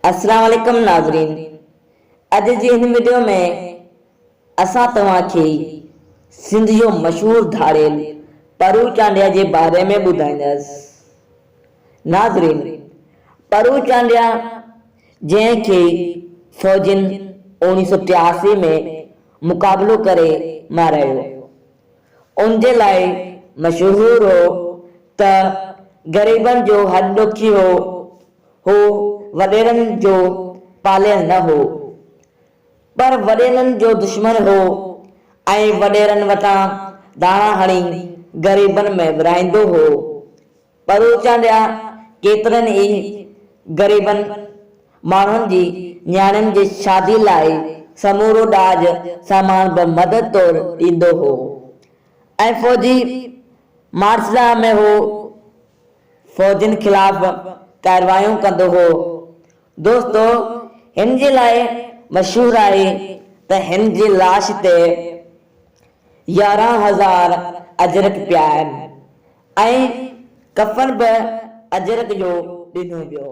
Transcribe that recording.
السلام عليڪم ناظرين اڄ جي هن وڊيو ۾ اسان توهان کي سنڌ جو مشهور ڌاڙيل پرو چانڊيا جي باري ۾ ٻڌائيندس ناظرين پرو چانڊيا جنهن کي فوجين 1983 ۾ مقابلو ڪري مارايو ان جي لاء مشهور هو ته غريبن جو هڏ ڏوکي هو، هو وڏيرن جو پاليل نه هو، پر وڏيرن جو دشمن هو ۽ وڏيرن وٽان داڻا هڻي غريبن ۾ ورهائيندو هو. پرو چانڊيا ڪيترن ئي غريبن ماڻهن جي نياڻين جي شادي لاء سمورو ڏاج سامان به مدد طور ڏيندو هو ۽ فوجي مارشلا ۾ هو فوجين خلاف ڪارروايون ڪندو هو. دوستو هن جي لاء مشهور آهي ته هن جي لاش تي 11,000 اجرڪ پيا آهن ۽ ڪفن به اجرڪ جو ڏنو ويو.